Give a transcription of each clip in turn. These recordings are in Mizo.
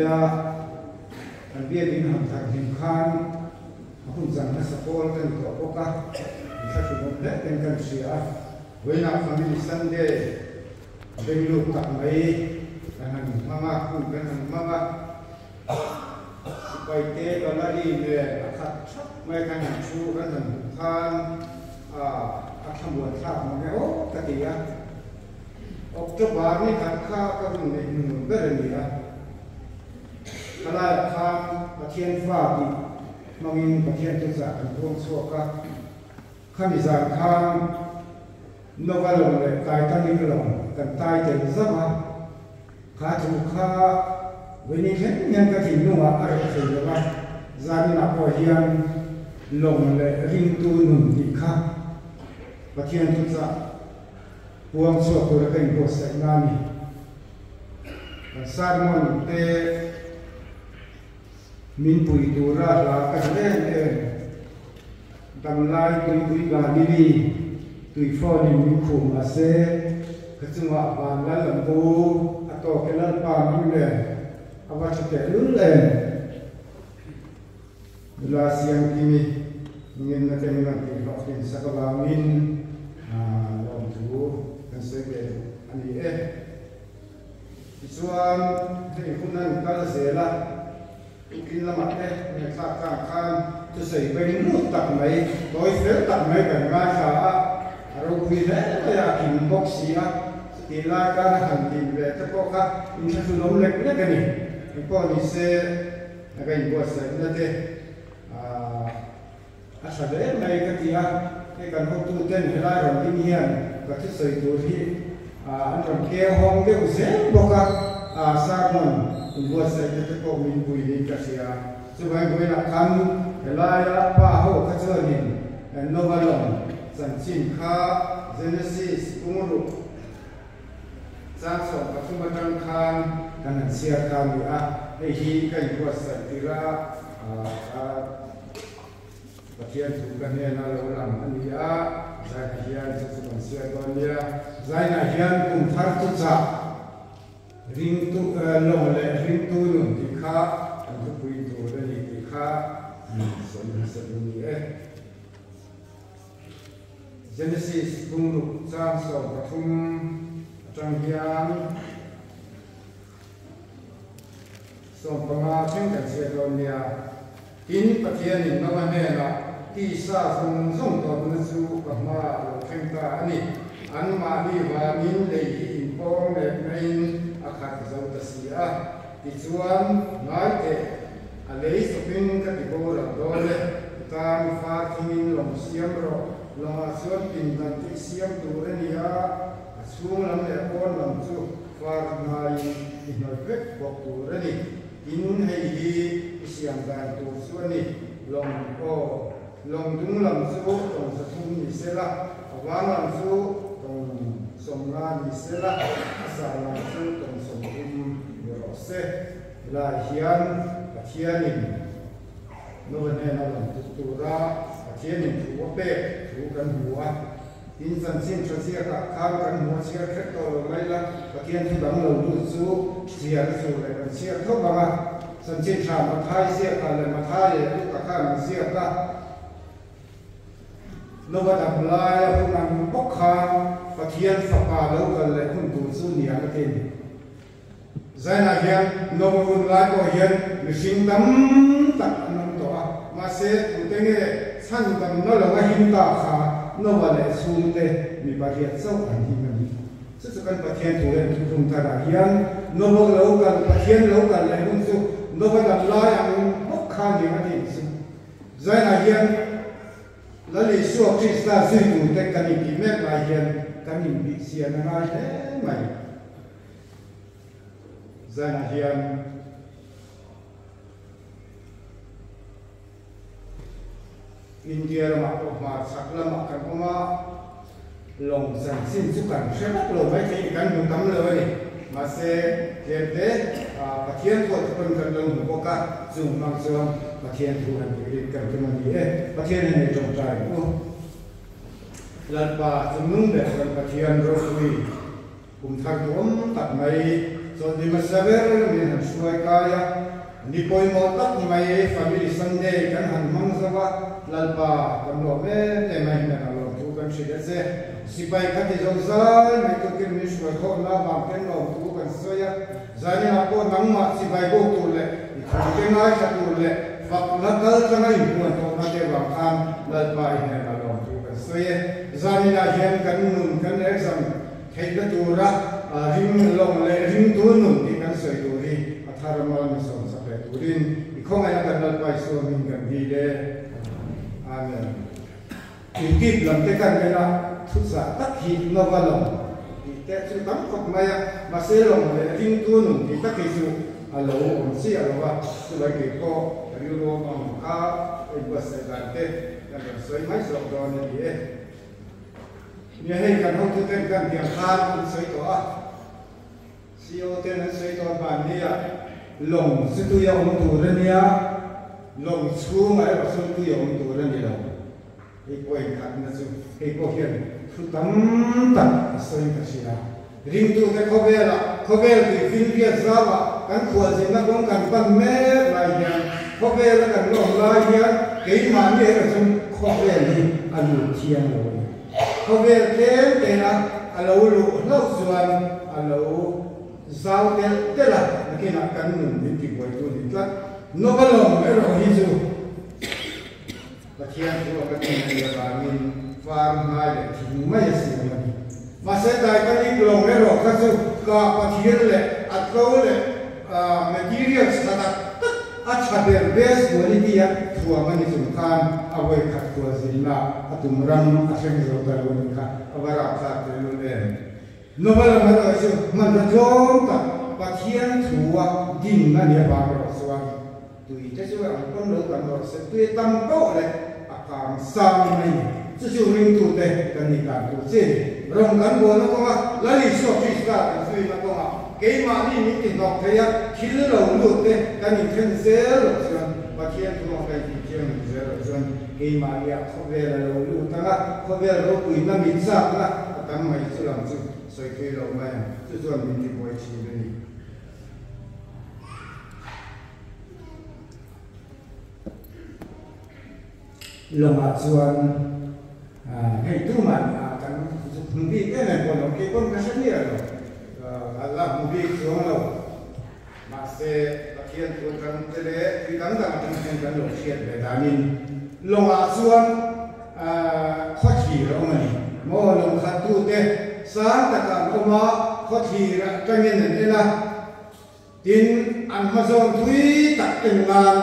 mai a, kan biakin han thar hlim khan a hun chan hmasa pawl ka ni tawh bawk a, min thlahrunawm hle ten kan hria a. Vawiinah Family Sunday beng lut tak mai kan han hmang a, hun kan han hmang a, sipai te gallery nen a khat thap mai kan han thu kan han hmuh khan a thlamuan thlak mang e aw ka ti a. October ni khat kha ka hun neih hnunun ber a ni a, khalaiah khan Pathian fa tih hmangin Pathian thuchah kan puang chhuak a, khami zan khan Nova lawng leh Titanic lawng kan tai tel zauh a, kha thu kha vawiin thleng hian ka thinlungah a reh thei lo va, zaninah pawh hian lawng leh ringtu nun tih kha Pathian thuchah Puang chhuak tura ka inbuatsaih na a ni. Kan sermon te min pui tura hla ka duh em em. Damlai tuipui Galili tuifawnin min khuh mahse ka chungah van lal an pu a tawk e Lalpa nang nen a va tha teh lul em. Nula Siangkimi ngenna te min rawn tih hlawhtlin sak avangin lawmthu kan sawi ve duh a ni e. Tichuan hei hun an kal zel a, tukin lamah te ngaihthlak tlang khan thusawi beng lut tak mai, tawi fel tak mai kan ngaithla a, a ropui hle mai a, a kim bawk si a, chutih lai khan a han din ve te pawh kha inthlahrunawm lek lek a ni. Engpawh ni se. A ka inbuatsaihna te a tha hle mai ka ti a, hei kan hotuten helai rawn ding hian ka thusawi tur hi an rawn keu hawng deuh zel bawk a, sermon inbuatsaihna te pawh min pui niin ka hria. Chuvangin vawiinah khan helaia pa ho kha chuanin Nova lawng chanchin kha Genesis bungruk Chang 13 atang khan kan han chhiar kha a ni a, hei hi ka inbuatsaih tir a, ka Pathian thu ka hnena lo lang a ni a, Zaina hian chu chu kan chhiar dawn nia. Zaina hian kum thar chu chah ringtu lawng leh ringtu nun tih kha kan thupui tur a ni tih kha sawi hmasa duh ni e. Genesis bungruk chang 13 atang hian 15 thleng kan chhiat dawn nia. Tin, Pathianin Noah hnenah, Tisa zawng zawng tawpna chu ka hmaah lo thleng ta a ni. Anmahni vangin lei hi inpawng leh maiin a khat zo ta si a. Tichuan, ngai teh, a lei sawpin ka ti boral dawn e, i tan far thingin lawng siam rawh, lawngah chuan pindan tih siam tur a ni a, a chhung lam leh pawn lam chu far hnaiin i hnawih vek bawk tur a ni. Tin, hei hi i siam dan tur chu a ni, lawng aw, lawng dung lam chu tawng 300 ni sela, a vang lam chu tawng 50 ni sela, a sar lam chu tawng 30 ni rawh se. Helai hian Pathianin Nova hnena rawn tuk tura Pathianin thu a pek thu kan hmu a. Tin, chanchin tha ziakah khan kan hmu a chhiar kher tawh lo mai la, Pathian thu dang lo lut chu chhiar a chu leh kan chhiar tho vang a. Chanchin tha Mathai ziakah leh Mathai leh Luka khan an ziak a. Nova dam laia hun ang bawk khan Pathian fapa lo kal leh hun tur chu niang a ti a ni. Zainah hian Nova hun lai pawh hian mihring tam tak an awm tawh a, mahse tute nge chhan damna lo a him ta kha Nova leh chhungte mi pariat chauh an him a ni. Chu chu kan Pathian thu leh thuthlung tharah hian Nova lo kal, Pathian lo kal leh hun chu Nova dam lai ang bawk kha ni a tih chu. Zainah hian Lal Isua Krista zuitute kan intih mek lai hian kan inbihchian a ngai hle mai. Zanah hian India ramah pawh hmarchhak lamah kan awm a, lawng chanchin chu kan hre vak lo maithei kan hmu tam lo a ni. Mahse, tlemte Pathian pawh chu pawn kan lo hmu bawk a, chung hmang chuan Pathian thu han tih rik kan tum a ni e. Pathian hi nei tawngtai ang u. Lalpa chungnung ber kan Pathian ropui. Kum thar duhawm tak mai Chawlhni hmasa ber min han hruai kai a, ni pawimawh tak mai Family Sunday kan han hmang zo a, Lalpa kan lawm em em a, hian a lawmthu kan hrilh a che. Sipai kha ti zo zai mai tukin min hruai khawhna vang ten lawmthu kan sawi a, zaninah pawh nangmah sipai buk tur leh i thute ngaithla tur leh fakna kal tlanga inpuan tawhna te vang khan Lalpa i hnenah lawmthu kan sawi e. Zaninah hian kan nun kan exam Theihna tura ring lawng leh ringtu nun tih kan sawi tur hi a thar mal mi sawmsak leh turin i khawngaihna kan Lalpa Isua hming kan dil e. Amen. Tuitip lam te kan en a, thuchah tak hi Nova lawng tih te chu tam khawp mai a, mahse lawng leh ringtu nun tih tak hi chu a lo awm chiah lo a, chulai kei pawh rilru ang kha ka inbuatsaih dan te kan rawn sawi mai zawk dawn a ni e. Nia hei kan hotu ten kan biak khan an sawi tawh a, CO ten an sawi tawh ban nia lawng chu tui a awm tur a nia, lawng chhungah erawh chuan tui a awm tur a ni lo. Hei point khatna chu hei pawh hian thu tam tak a sawi ka hria. Ringtute khawvelah khawvel tuifinriat zauah kan khualzinna kawng kan pan mek lai hian khawvela kan lawm lai hian keimahni erawh chuan khawvel hi a lut thiang lo a ni. Khawvel tlem tena a lo luh hlauh chuan a lo zau telh telh a, nakinah kan nun min tibuaitu ni tlat. Nova lawm erawh hi chu Pathian chu a ka tih mai avangin far hnai leh thing mai a siam a ni. Mahse Titanic lawng erawh kha chu ka Pathian leh a tlo leh materials tha tak tak a tha ber best quality a thuam a ni chung khan a vawi khat khual zinna a tum ram a thleng zo ta lo a nih kha a va rapthlak tehlul em. Nova lam erawh chu hmanraw tlawm tak Pathian thu a din a nih avang erawh chuan Tui te chu ang pawn lo tam rawh se, tui a tam poh leh a kang sang mai ni. Chu chu ringtute kan nih dan tur chi a ni. Rawng kan bualna kawnga Lal Isua Krista kan zuina kawnga keimahni min ti hnawk thei a, thil lo lut te kan inthen zel loh chuan Pathian thu ang kan intih thianghlim zel loh chuan keimahniah khawvel a lo lut ang a, khawvel ropuina mit chakna a tam mai chu lam chu sawi thui lo mai ang. Chu chuan min tibuai thin a ni. Lawngah chuan hei tumah kan zuk hmu bik em em pawh lo, kei pawn ka hre miah lo, a la hmu bik chuang lo. Mahse, Pathian thu atang te leh tui dang dang atang hian kan lo hriat ve danin lawngah chuan khawthlir a awm a ni. Maw lawng khattute sang takah an awm a, khawthlir atangin an en a. Tin, an hmazawn thui tak en nan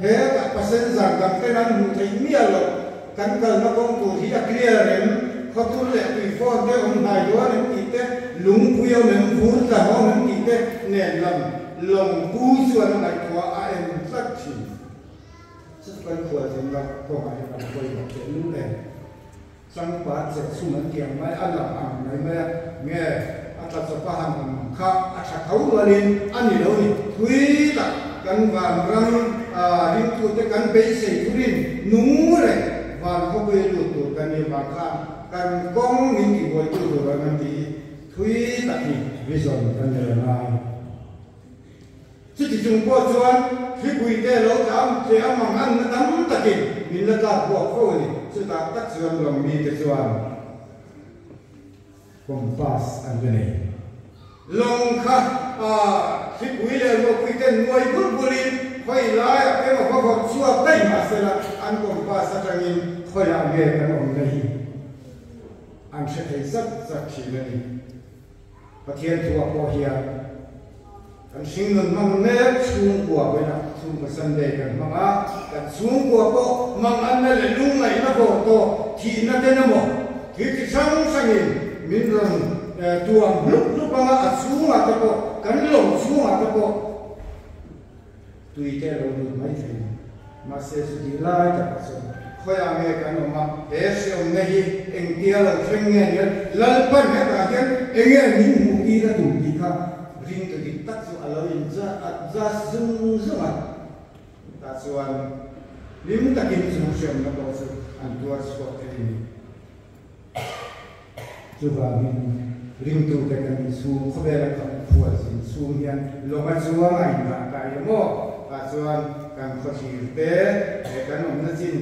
hetah passenger dang ten an hmuh theih miah loh. Kan kalna kawng tur hi a clear em? Khawtur leh tui phone te awm hnai dawn em tih te, lungpui awm em, vur tlang awm em tih te nen lam lawng pu chuan a ngaihtuah a en tlat thin. Chu chu kan khualzinna kawngah hian a va pawimawh teh lul em? Changpat chet chhung an tiang mai a lang ang mai mai a, nge a tla chawp a han awm kha a tha tho rualin a ni lo ni. Thui tak kan vanram ringtute kan beisei thurin nung reng van khawpui lut tur kan nih vang khan kan kawng min tibuaitu tur an an ti hi thui tak hi vision kan nei a ngai. Chuti chung pawh chuan thlipuite lo tla ang che a mang anna tam takin min la tlak buak fo a ni. Chutah tak chuan lawng mite chuan compass an la nei. Lawng kha thlipui leh ruahpuiten nuai bul bulin khawi laiah te emaw va vawrh chhuak daih mah sela an compass atangin khawiah nge kan awmna hi an hre thei zat zat thin a ni. Pathian thuah pawh hian kan hringnun hmang mek chhungkua pawhin chhungkua Sunday kan hmang a, kan chhungkua pawh manganna leh lungngaihna vawr tawh thihna ten emaw thil chi hrang hrangin min rawn tuam hlup hlup ang a, a chhungah te pawh kan lawng chhungah te pawh Tui te a lo lut mai thei. Mahse chutih lai takah chuan khawiah nge kan awm a, he hreawmna hi engtia lo thleng nge nia, Lalpan hetah hian enge min hmuh tir a tum tih kha ringtu dik tak chu a lo in adjust zung zung a. Tah chuan hlim takin chu hreawmna pawh chu an tuar chhuak thei a ni. Chuvangin. Ringtute kan nih chhung, khawvela kan khualzin chhung hian lawnga chuang a indah ta i maw? Tah chuan kan khawthlir te leh kan awmna chin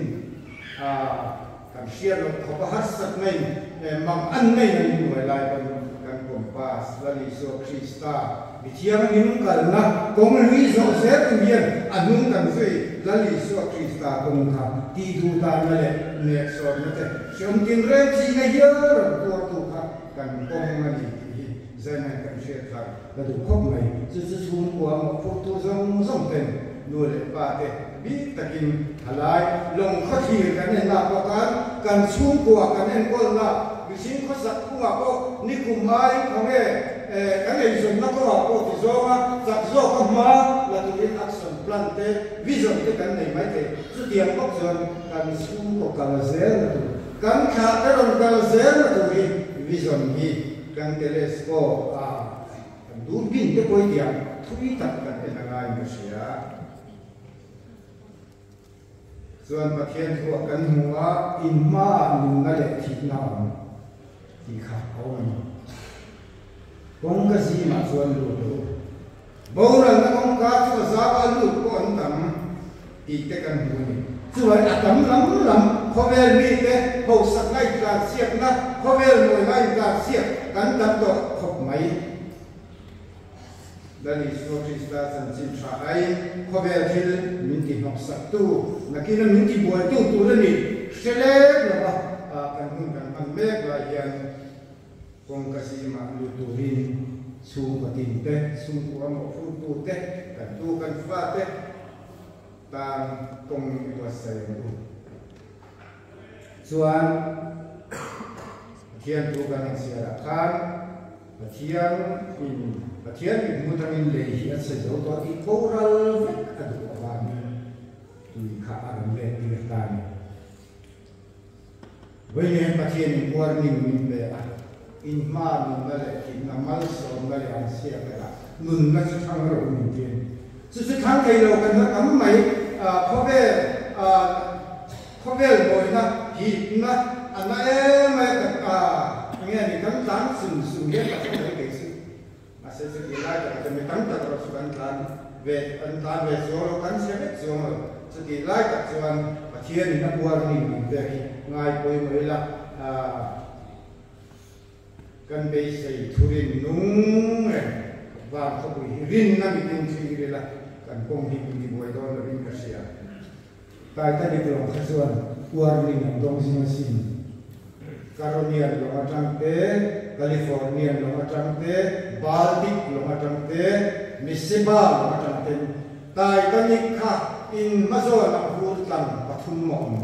kan hriat loh khawp a harsat na in mang an na in an innuai lai pawn kan compass Lal Isua Krista mi thianghlim kalna kawng lui zawh zel tu hian a hnung kan zui Lal Isua Krista kawng kha tih duh tanna leh nehsawmna te hreawm tinreng thihna hial rawn tuartu kha kan kawng a ni tih hi Zainain kan hriat thar ka duh khawp mai. Chu chu chhungkua mawhphurtu zawng zawng ten nu leh pa te bik takin thalai lawng khawthlir kan en lak bawk a, kan chhungkua kan enkawlna mihring khawsak kungah pawh nikum aiin khawnge kan eizawnna kawngah pawh ti zawnga chak zawka hma la turin action plan te vision te kan nei mai thei. Chutiang bawk chuan kan chhungkaw kal zelna tur Kan thlah te rawn kal zel na tur hi vision hi kan telescope a kan durbin te pawh tiang thui tak kan en a ngaiin ka hria. Chuan Pathian thuah kan hmu a, in hmaah nunna leh thihna a awm tih kha a awm a ni. Kawngka zimah chuan lut rawh u. Boralna kawngka chu a zau a lut pawh an tam tih te kan hmu a ni. Chuan a tam lam lam khawvel mite hausakna intlansiakna, khawvel mawina intlansiak kan tam tawh khawp mai. Lal Isua Krista chanchin tha aiin khawvel thil min ti hnawksaktu, nakina min ti buaitu tur a ni hre lek lova kan hun kan hman mek lai hian, Kawngka zimah lut turin chhungkaw tin te, chhungkua mawhphurtu te, kan tu kan fa te tan kawng i buatsaih ang u. Chuan Pathian thu kan han chhiarah khan Pathian in Pathian mithmu tangin lei hi a chhe zo tawh tih boral vek a duh avangin tui kha a rawn let tir ta a ni. Vawiin Pathian in warning min pe a, in hma nunna leh thihna malsawmna leh an chhiatna dah nunna chu thlang rawh u min ti a ni. Chu chu thlang thei lo kan la tam mai, khawvel khawvel mawina hipna a na em mai a, enge a ni kan tlan sum sum hian ka hre mai kei chu. Mahse chutih lai takah chuan mi tam tak erawh chu kan tlan ve, an tlan ve chuang lo, kan chhe vek chuang lo. Chutih lai tak chuan Pathianin a warning min pek hi ngai pawimawh ila, kan beisei thurin nung reng vang khawpui hi rinna mitin thlir ila, kan kawng hi min tibuai dawn lovin ka hria. Titanic lawng kha chuan warning an dawng zing asin. Caronian lawng atang te, Californian lawng atang te, Baltic lawng atang te, Mississippi lawng atang ten Titanic kha in hmazawn ah vur tlang pathum a awm.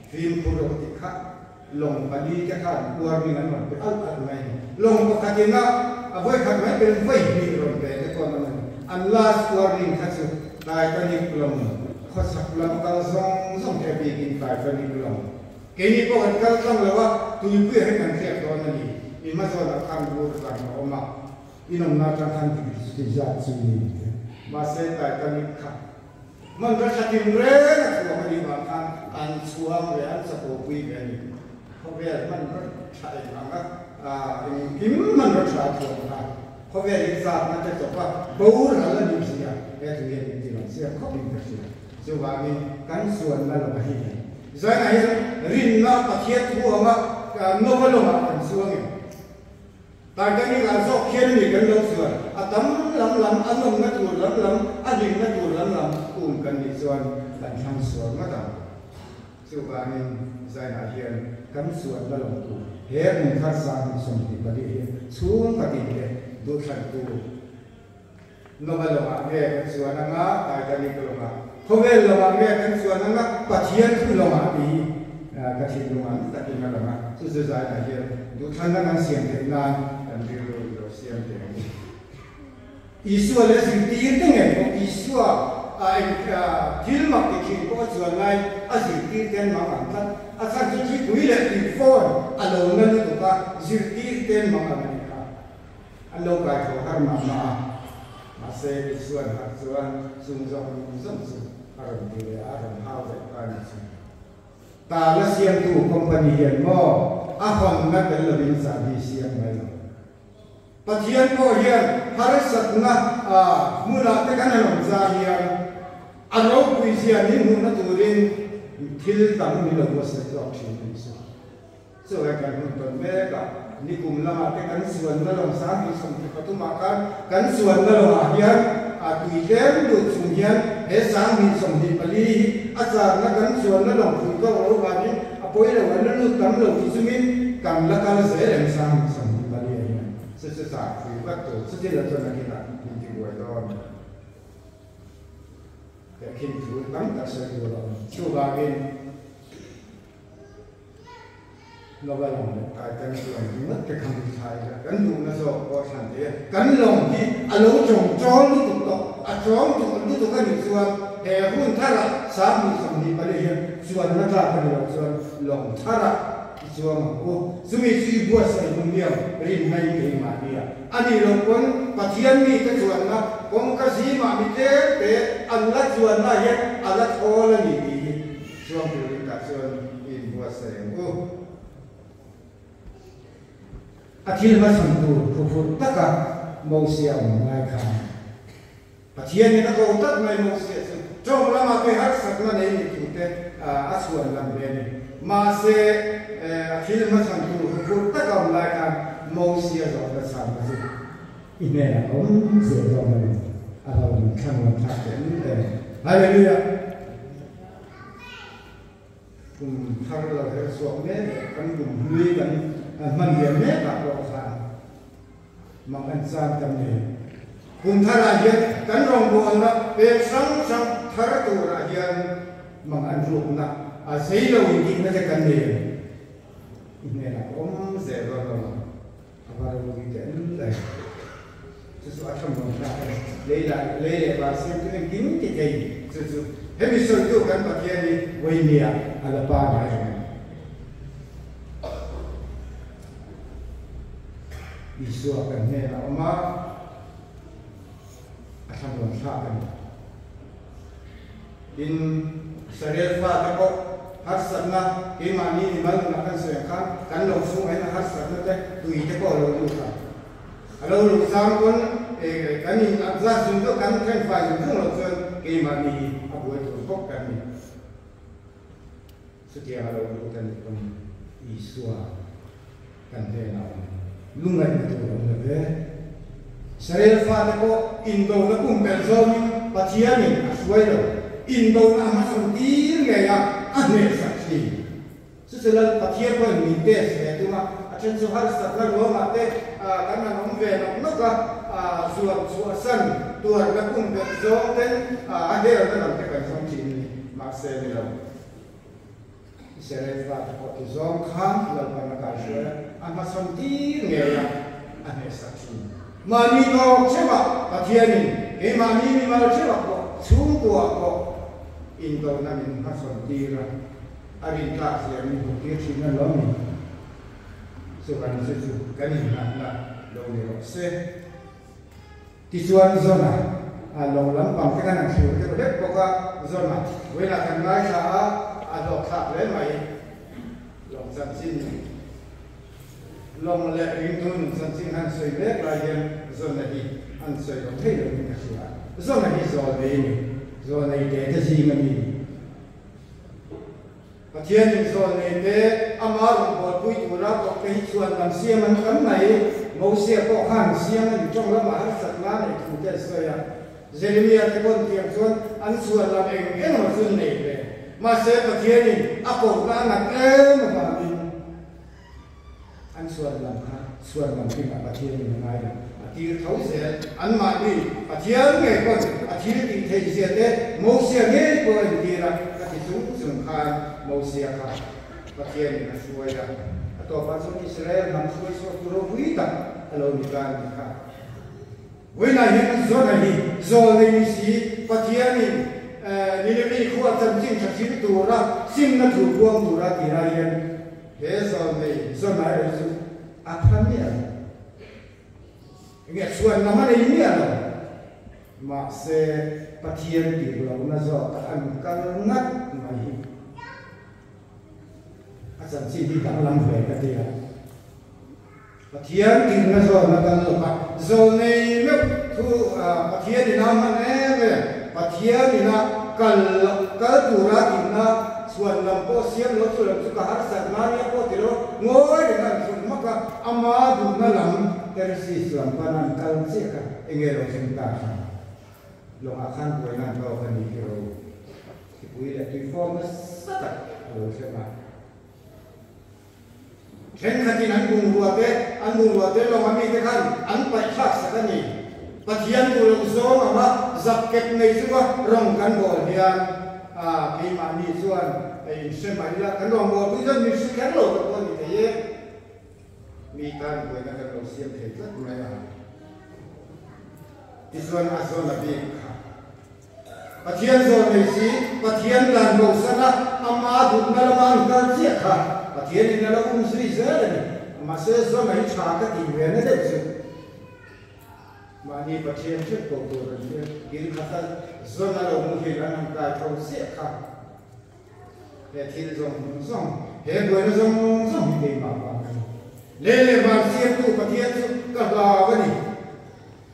Fimkhur rawh tih kha lawng pali te khan warning an rawn pe alh alh mai a ni. Lawng pakhat in a a vawikhat mai ber vawi hnih rawn pe te pawh an awm a ni. An last warning kha chu Titanic lawng khawchhak lam kal zawng zawng te a bikin Titanic lawng keini pawh kan kal tlang lo a, tuipui ah hian kan riak dawn a ni. I hmazawn ah khan vur tlang a awm a, inawmna atang khan dik chu zat chu ni. Mahse Titanic kha Hmanraw tha tin reng a chhuang a nih vang khan an chhuang ve, an chapopui ve a ni. Khawvel hmanraw tha eng ang a, engkim hmanraw tha a chhuang kha khawvel in zatna te chawp a, boral a nih zia he thu hian min ti lang chiang khawp in ka hria. Chuvangin kan chuanna lawngah hi hian Zainah hian rinna Pathian thu anga Nova lawngah kan chuang em? Titanic ah zawk khian mi kan lo chuan a tam lam lam, a nawmna tur lam lam, a hlimna tur lam lam um kan nih chuan kan thlang sual ngawt ang. Chuvangin Zainah hian kan chuanna lo tur he kum thar 2024 hi chhung ka tin te duhthlan tur Nova lawngah nge kan chuan anga Titanic lawngah, khawvel lawngah nge kan chuan anga Pathian thu lawngah tih hi ka thinlungah ni takin a lang a, chu chu zainah hian duhthlanna kan siam theih nan kan rilru i lo siam teh ang u. Isua leh zirtir te ngei pawh Isua a eng thil mak ti thin pawh a chuan laiin a zirtir ten mang ang tlat, a chhan chu thipui leh tihfawn a lo na lutuk a, zirtir ten mang ang a ni kha. An lo kai tho har mah mah a, mahse Isua'n harh chuan chung zawng zawng chu a rawn ti leh a, a rawn hau leh ta a ni chu. Tala siamtu company hian maw a hawnna tel lovin chahbi siam mai lo. Pathian pawh hian harsatna hmunah te kan han awm zar hian a ropui zia min hmuhna turin thil dang min lo buatsaih zawk thin a ni chu. Chuai kan hun tawn mek a, nikum lamah te kan chuanna lawng 2023 ah khan kan chuanna lawngah hian a tui tlem lut chung hian he 2024 hi a charna kan chuanna lawng phui tawk lo vangin a pawi lo an la lut tam lo ti chungin kan la kal zel em 2024 ah hian chu chu chah phui vat tur chuti lo chuan a kinah min ti buai dawn. Tehkhin thu tam tak sawi tur a awm. Chuvangin. Nova lawng leh kai kan chuan ringawt te kha min thlai ila, kan duhna zawk pawh a thlan thei a. Kan lawng hi a lo chawng chawl lutuk tawh, a chawng duh lutuk a nih chuan he hun tharah 2024 hian chuanna tlak a ni loh chuan lawng tharah i chuang ang u. Chumi chu i buatsaih hmun liau rinna in keimahni a a nih loh pawn Pathian mite chuanna kawngka zimah mi tlem te an la chuanna hian a la thawl a ni tih hi Chuang turin tah chuan i inbuatsaih ang u. A thil hmachhawn tur khuphurh taka Mosia awm ngai khan Pathianin a ko tak mai Mosia chu tawng lama ke harsatna nei ni thute a chhuan lam ve a ni. Mahse, a thil hmachhawn tur khuphurh taka awm lai khan Mosia zawhna chhanna chu i hnenah awm zel dawn a ni. A lo thlanrawn thlak teh lul em. Hallelujah! Kum thar lo her chhuak mek leh kan kum hlui kan hman liam mekah pawh khan mak an chan kan nei. Kum tharah hian kan rawngbawlna pek hrang hrang thar turah hian mak an rukna a zei lo intihna te kan nei ang. I hnenah ka awm zel dawn lo ang. A va ropui teh lul e. Chu chu a tha muan thlak e. Lei lah lei leh van siamtu engkim ti thei chu chu hemi sawitu kan Pathian hi Vawinia a la pa ngai reng a ni. Isua kan hnenah a awm a, a tha muan thlak a ni. Tin, Israel fate pawh harsatna keimahni mimal nunah kan sawi ang khan kan lo chhungah hian a harsatna te tui te pawh a lo lut a. A lo luh chang pawn kan in a zat zung zung kan thenfai zung zung loh chuan keimahni hi a buai tur bawk kan ni. Chutiang a lo lut a nih pawn Isua kan hnenah awm lungaihna tur awm lo ve. Israel fate pawh indona pumpelh zawngin Pathianin a hruai lo. Indona a hmachhawn tir ngei a, a hnehsak thin. Chuchilal Pathian pawhin min test ve tum a, a then chu harsatna ruangah te kan han awm ve nawk nawk a, zuam chhuahsan tuarna pumpelh zawng ten a helna lam te kan zawng thin a ni. Mahse ni lo. Israel fate pawh ti zawng khan Lalpan a kaihruai a, a hmachhawn tir ngei a, a hnehsak thin. Mahni tawk theuhah Pathianin keimahni mimal theuhah pawh chhungkuaah pawh indona min hmachhawn tir a, a rintlak zia min hmuh tir thin a lo ni. Chuvangin chu chu kan inngahna lo ni rawh se. Tichuan Zona a lo lampang te khan an thlur deuh hlek bawk a, Zona vawilah kan ngaithla a, a hlawkthlak hle mai. Lawng chanchin, lawng leh ringtu nun chanchin han sawi mek lai hian Zona hi an sawi lo thei lo in ka hria. Zona hi zawl nei a ni, zawl nei te te zing a ni. Pathianin zawlnei te ama rawngbawlpui tura kawpte hi chuan lam siam an tam mai. Mosia pawh khan siam a ni tawng lamah harsatna nei thu te a sawi a. Jeremia te pawn tiang chuan an chhuan lam eng eng emaw chu nei ve. Mahse Pathianin a kohna a nat em avangin An chhuan lam kha chhuan lam pingah Pathianin a ngai lo. A tir tho zel. Anmahni Pathian ngei pawn a thil tih theih zia te Mosia ngei pawh a intir a, ka ti chung chung khan Mosia kha Pathianin a hruai a. A tawpah chuan Israel hnam hruai chhuaktu ropui tak a lo ni ta a nih kha. Vawiinah hian Zona hi zawl nei ni si, Pathianin Nineveh khua chanchin tha thil tura simna thu puang tura tih lai hian he zawl nei Zona erawh chu a tha miah lo. Enge a chhuan lam a nei miah lo. Mahse, Pathian tir lohna zawk a an kal ngat mai hi a chanchin hi danglam ve ka ti a. Pathian tirhna zawn a kal lo va, zawlnei meuh thu Pathian ina hman em em, Pathian ina kal loh, kal tura tirhna chhuan lam pawh siam lo chu lam chu ka harsat na nia pawh ti lo, ngawi reng an thlun hmak a, ama duhna lam Tersis lam pana an kal chiah kha enge lo thleng ta kha lawngah khan buaina an tawk a ni hi ro thipui leh tuifawm nasa tak a lo thleng a. Thenkhatin an bungrua te, an bungrua te lawng a mite khan an paih thlak sak a ni. Pathian duh loh zawng anga zak kep nei chunga rawng kan bawl hian a keimahni chuan in hre mai ila, kan rawng bawl pui chuan min hre kher lo te pawh a ni thei e. Mi tan buaina kan lo siam thei tlat mai a. Tichuan a zawn a bik kha. Pathian zawn nei si, Pathian dan bosan a, ama duhna lama an kal chiah kha Pathianin a lo um zui zel a ni. Mahse zawn a hi tha ka tih ve na deuh chu. Mahni Pathian theuh ko tur an nia, kil khata zawn a lo muhil an han kai tho chiah kha. He thil zawng zawng, he buaina zawng zawng hi keimah vang a ni. Lei leh van siamtu Pathian chu ka hlau a ni.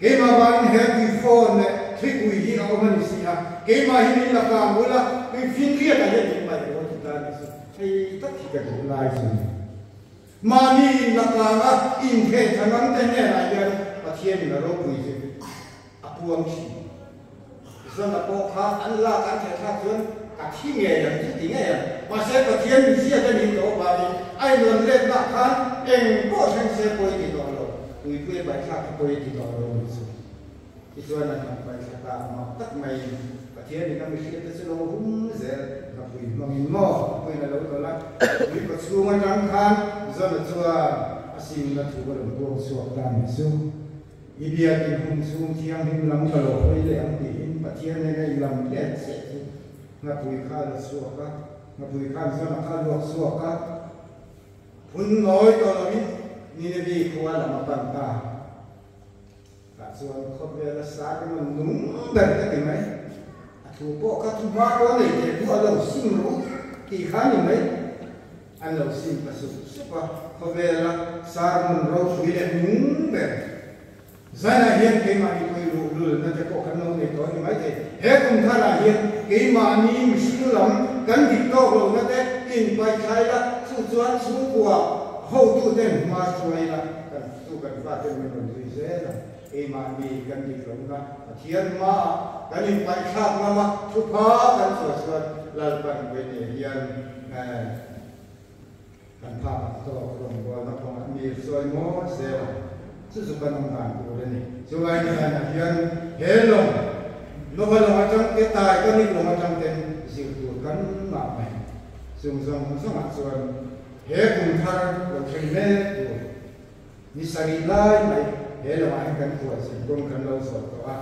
Keimah vangin he tui phone leh thlipui hi a awm a ni si a, keimah hi min la kang ul a, tui finriat ah hian min paih lo a ti ta a ni chu. Hei tak hi ka duh lai chu ni. Mahni in la kang a, intheh tha ngam te hnenah hian Pathianin a ropui chu a puang thin. Zana pawh kha an lak an theh thlak chuan ka thi ngei ang chu ti ngei ang. Mahse Pathian min hriat a nih tawh avangin a inrawn letnah khan eng pawh thleng se pawi ti tawh lo, tuipui a paih thlak kha pawi ti tawh lo a nih chu. Tichuan an han paih thla ta a mak tak maiin Pathianin a mihriat te chu lo hum zel ngapui hmangin maw puiin a lo tawlh a, tui kawchhung atang khan Zana chuan a simna thu a rawn puang chhuak ta a nih chu. I biakin hum chhung thianghlim lam ka lo hawi leh ang tiin Pathian nena i lam let chiah chu nghapui kha a la chhuak a, nghapui khan zawn a kha a luak chhuak a, phun nawi tawh loin Ninevi khua lam a pan ta. Tah chuan khawvel a sar emaw nung ber ka ti mai, a thu pawh kha thu hma pawh a nei teh duah lo sim rawh u tih kha a ni mai. An lo sim ta sup sup a, khawvela sermon ropui leh nung ber Zainah hian keimahni pawh i luhlulna te pawh kan lo nei tawh a ni maithei. He kum tharah hian keimahni mihring lam kan dik tawk lohna te inpaih thlai la, chu chuan chhungkua hotuten hma hruai la, kan tu kan faten min rawn zui zel a, keimahni kan dik lohna Pathian hmaah kan inpaih thlak ngam a, thupha kan chhuah chuan Lalpan Vawiin hian Kan phak ang tawk rawngbawlna kawngah mi sawi mawi zel a, chu chu kan awm dan tur a ni. Chulai nizanah hian he lawng, Nova lawng atang te, Titanic lawng atang ten zir tur kan ngah mai. Chung zawng zawngah chuan he kum thar lo thleng mek tur ni sarih lai mai he lawngah hian kan khualzin kawng kan lo zawh tawh a.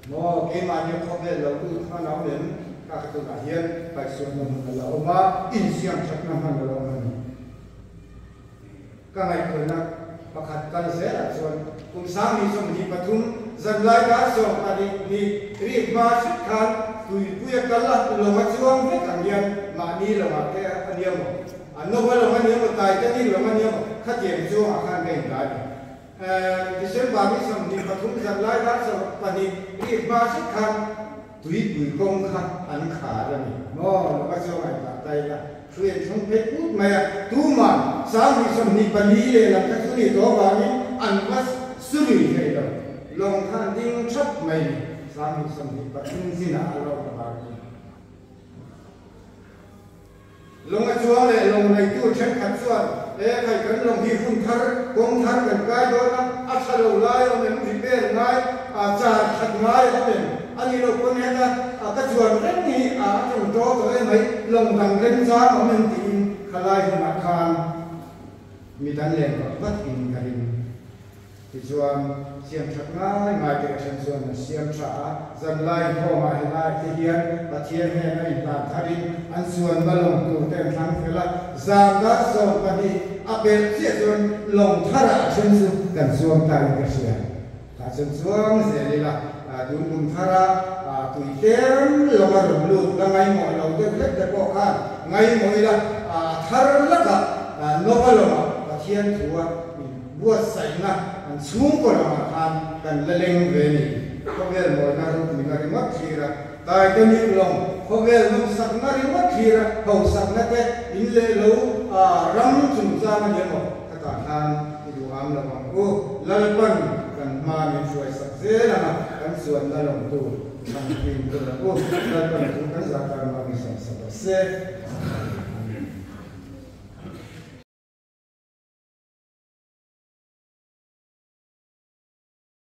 Maw, keimahni khawvel lo lut hman a awm em? Ka ka tunah hian paihsualna hmun a la awm a, insiam thatna hman a la awm a ni. Ka ngaihtuahna pakhat kal zelah chuan kum 2023 zanlai dar 12 ni rik hma hret khan tuipui a kal a, lawng a chuang vek ang hian mahni lawngah te a nia maw? A Nova lawng a nia maw? Titanic lawng a nia maw? Khatiang chuangah khan ka indah a ni. December ni 23 zan lai dar 12 rik hma hret khan tuipui kawng kha an khar a ni maw? Lawka chuang a indah ta ila, thu en thlung phei put mai a, tumah 2024 lehlam kha chu ni tawh avangin an va sului thei lo, lawng kha an ding thap mai ni, 2023 zinah a lawk avangin. Lawng a chuang leh lawng neitu thenkhat chuan, E khai kan lawng hi hun thar, kawng thar kan kai dawn a, a tha lo lai awm em, repair ngai, a char that ngai awm em? A nih loh pawn heta ka chuan reng hi a tawng taw tawh em mai, lawng dang remchang awm em tiin khalai hunah khan mit an len vat vat in ka ring. Tichuan, siam that ngai ngai te ka then chuan an siam tha a, zanlai inkhawmah helai te hian Pathian hnen a inhlan tharin an chuanna lawng tur te an thlang fel a, zan dar 12 a pelh chiah chuan lawng tharah a then chu kan chuang ta in ka hria. Tah chuan chuang zel ila, tun kum thara tui tlem lawng a rawn lut la ngaimawh lo deuh hlek te pawh khan ngaimawh ila, a thar lakah Nova lawngah Pathian thu a in. buatsaihna an chhungkaw lamah khan kan la leng ve ni. Khawvel mawina ropuina ringawt thlir a, Titanic lawng khawvel nawmsakna ringawt thlir a, hausakna te in leh lo ram chungchang a ni emaw khatah khan i duham lo ang u. Lalpan kan hma min hruaisak zel ang a, kan chuanna lawng tur thlang fim tur ang u. Lalpan chu kan zahkar hma min siamsak rawh se.